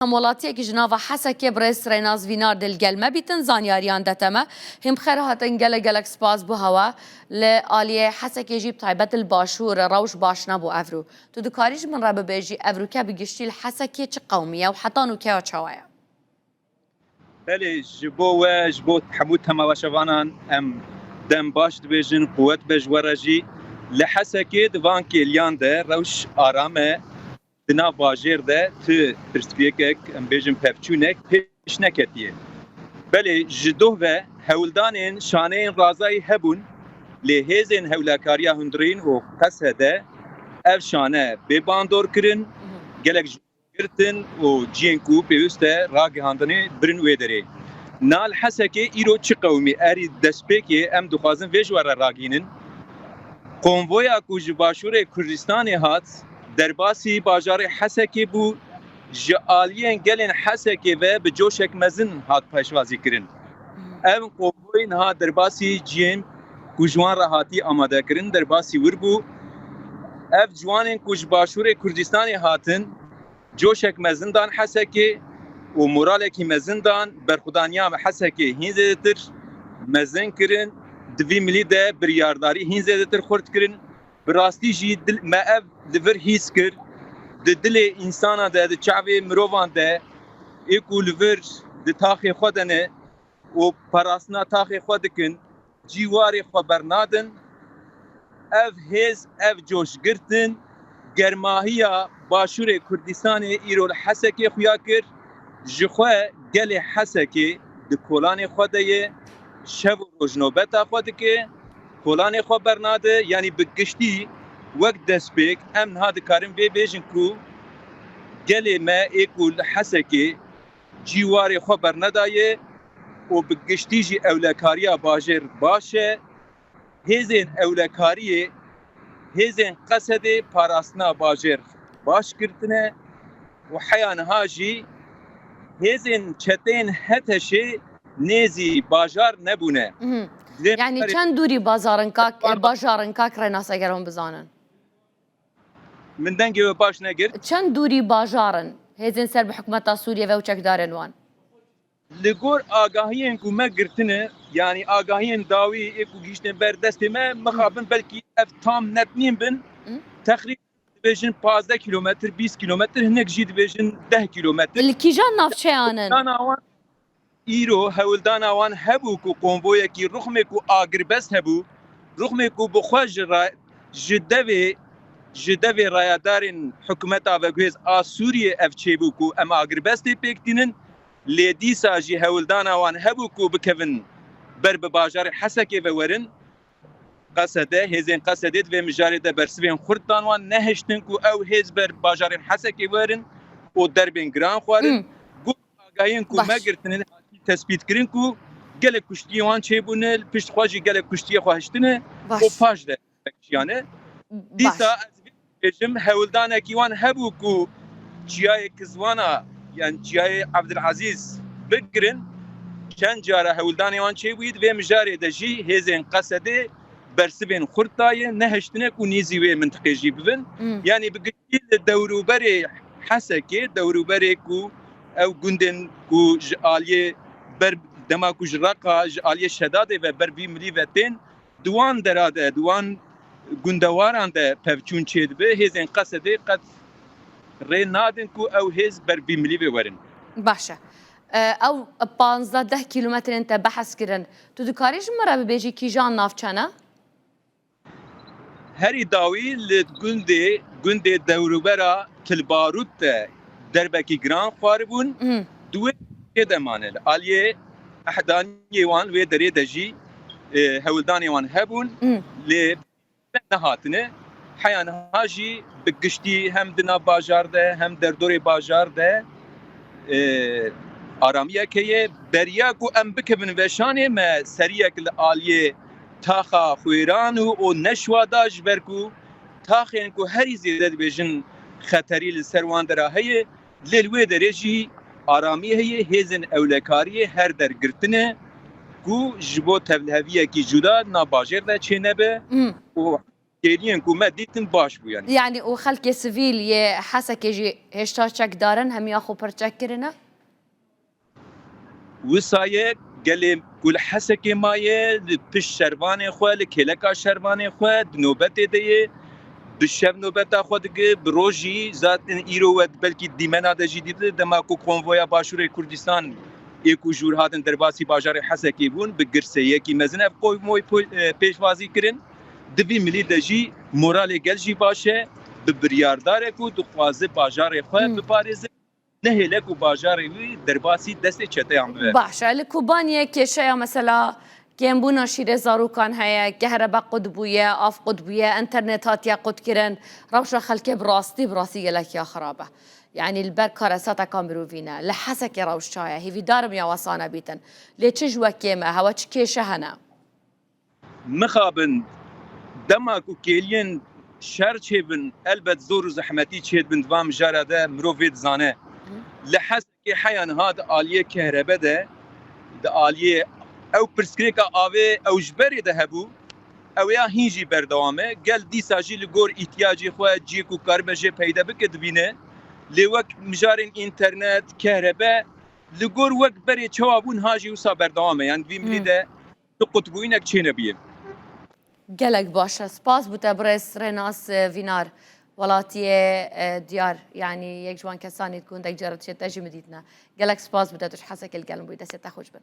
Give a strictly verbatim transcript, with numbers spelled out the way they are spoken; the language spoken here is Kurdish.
Hemwelatiyekî ji nava Hesekê birêz Rênas Vînar dê li gel me bîtin, zanyariyan dete me. Hîn bi xêr hatin, gelek gelek spas bo hewe. Li aliyê Hesekê jî bi taybet li başûr rewş baş nebû evro. Tu dikarî ji min re bibêjî evroke bi giştî li Hesekê çi qewmî ye û heta nûke ya çawa ye? Belê, ji bo we, ji bo hemû temaşevanan em dem baş dibêjin, quwet be ji we re jî. Li Hesekê di van kêliyan de rewş aram e. Di nav bajêr de ti pirsgirêkek, em bêjin pevçûnek pêş neketiye. Belê, ji doh ve hewldanên şaneyên razayî hebûn, lê hêzên hewlakariya hundirîn û Qesede ev şane bê bandor kirin, gelek ji girtin û cihên ku pêwîst e ragihandinê birin wê derê. Na li Hesekê îro çi qewimî? Erî destpêkê em dixwazin vê ji we re ragihînin. Konvoya ku ji Başûrê Kurdistanê hat, derbasî bajarê Hesekê bû, ji aliyên gelên Hesekê ve bi coşek mezin hat pêşwazî kirin. Ev konvoy niha derbasî cihên ku ji wan re hatî amade kirin, derbasî wir bû. Ev ciwanên ku ji Başûrê Kurdistanê hatin, coşek mezin dan Hesekê û moralekî mezin dan, berxwedaniya Hesekê hîn zêdetir mezin kirin, di vî milî de biryardarî hîn zêdetir xurt kirin. Bi rastî jî dil, me ev li vir hîs kir, di dilê însana de, di çavê mirovan de, ê ku li vir di taxê xwe de ne û parastina taxê xwe dikin, cî warê xwe bernadin. Ev hêz, ev coşgirtin, germahiya Başûrê Kurdistanê îro li Hesekê xuya kir. Ji xwe gelê Hesekê di kolanê xwe de ye, şev û roj nobeta xwe dike, kolanê xwe bernade. Yanî bi giştî wek destpêk em niha dikarin vê bêjin ku gelê me ê ku li Hesekê cî warê xwe bernedaye û bi giştî jî ewlekariya bajêr baş e. Hêzên ewlekariyê, hêzên Qesedê parastina bajêr baş girtine û heya niha jî hêzên çeteyên HTŞê nêzî bajar nebûne. Mhm. Lê Yanî çend dûrî bazarin kak, bajar bajarin kak Rênas eger hûn bizanin? Min dengê we baş negir. Çend dûrî bajar in hêzên ser bi hikûmeta Sûriyê ve û çekdarên wan? Li gor agahiyên ku me girtine, yanî agahiyên dawî ê ku gihîştine ber destê me, mixabin belkî ev tam net nîn bin. Hı. Teqrîben dibêjin pazdeh kîlometr, bîst kîlometr, hinek jî dibêjin deh kîlometr. Li kîjan navçeyan in? Dana wan Îro hewldana wan hebû ku konvoyekî rixmê ku agirbest hebû, rixmê ku bi xwe ji ra-, ji devê, ji devê rayedarên hikûmeta veguhêz a Sûriyê ev çêbû ku em agirbestê pêk tînin, lê dîsa jî hewldana wan hebû ku bikevin ber bi bajarê Hesekê ve werin. Qesede, hêzên Qesedê di vê mijarê de bersivên xurt dan wan, nehiştin ku ew hêz ber bajarên Hesekê werin û derbên giran xwarin. Hmm. Got agahiyên ku Baş. me girtine hatî tespît kirin ku gelek kuştiyê wan çêbûne, li pişt xwe jî gelek kuştiyê xwe hiştine Baş. û paş de çiyane. Baş. Dîsa ez bêjim, hewldanekî wan hebû ku çiyayê Kizwana, yan çiyayê Evdilezîz bigirin, çend cara hewldanê wan çêbûyî, di vê mijarê de jî hêzên Qesedê bersivên xurt daye, nehiştine ku nêzî wê mintiqê jî bibin. Hmm. Yanî bi giştî li dewrûberê Hesekê, dewrûberê ku ew gundên ku ji aliyê ber, dema ku ji Reqa, ji aliyê Şedadê ve ber vî milî ve tên, di wan dera de, di wan gundewaran de pevçûn çêdibe, hêzên Qesedê qet rê nadin ku ew hêz ber vî milî ve werin. Baş e. E, ew panzdeh deh kîlometrên te behs kirin. Tu dikarî ji min re bibêjî kîjan navçe ne? Herî dawî li gundê, gundê dewrûbera Til Barût de derbekî giran xwaribûn. Mhm. Di wê derê de mane. Li aliyê Ehdaniyê wan wê derê de jî, e, hewldanê wan hebûn. Mhm. Lê nehatine. Heya niha jî bi giştî hem di nav bajar de hem derdorê bajar de, e, aramiyek heye. Beriya ku em bikevin veşanê, me seriyek li aliyê taxa Xwêran û, û Neşwa da, ji ber ku taxên ku herî zêde dibêjin xeterî li ser wan dera heye, lê li wê derê jî aramî heye, hêzên ewlekariyê her der girtine ku ji bo tevliheviyekî cuda nav bajêr de çênebe Hmm. û kêliyên ku me dîtin baş bû yani. Yani û xelkê sivîl yê Hesekê jî hêşta çekdarin, hemiya xwe pir çek kirine? Wisa ye gelê ku li Hesekê maye, li pişt şervanê xwe, li kêleka şervanê xwe, di nobetê de ye, bi şev nobeta xwe dike, bi rojî, zaten îro we belkî dîmena de jî dîti, dema ku konvoya Başûrê Kurdistan ê ku jûr hatin derbasî bajarê Hesekê bûn, bi girseyekî mezin ev konvoy po-, e, pêşwazî kirin. Di vî milî de jî moralê gel jî baş e, bi biryardar e ku dixwaze bajarê xwe Hmm. biparêze. Nehêle ku bajarê wî derbasî destê çeteyan bibe. Baş e, li Kobaniyê kêşeya mesela kêmbûna şîrê zarokan heye, kehrebe qut bûye, av qut bûye, înternet hatiye qutkirin, rewşa xelkê bi rastî, bi rastî gelek ya xirab e. Yani li ber karesatekan mirovî ne. Li Hesekê rewş çaye, hêvîdarim ya wesa nebîtin. Lê çi ji we kêm e, hewe çi kêşe hene? Mixabin, dema ku kêliyên şer çêbin, elbet zor û zehmetî çêdibin, di van mijara de mirov vê dizane. Li Hesekê heya niha di aliyê kehrebe de, di aliyê ew pirsgirêka avê ew ji berê de hebû, ew ya hîn jî berdewam e. Gel dîsa jî li gor îhtiyacê xwe ciyê ku karibe jê peyde bike dibîne. Lê wek mijarên înternet, kehrebe, li gor wek berê çawa bûn, ha jî wisa berdewam e. Yan vî milî Hmm. de tu qutbûyînek çênebûye. Gelek baş e. Spas bo te birêz Rênas, e, Vînar, welatiyê, e, diyar, yanî yek ji wan kesanî ku hindek cara dişê te jî min dîtine. Gelek spas bo te, tu ji Hesekê li gel min bûyî, destê te xweş bin.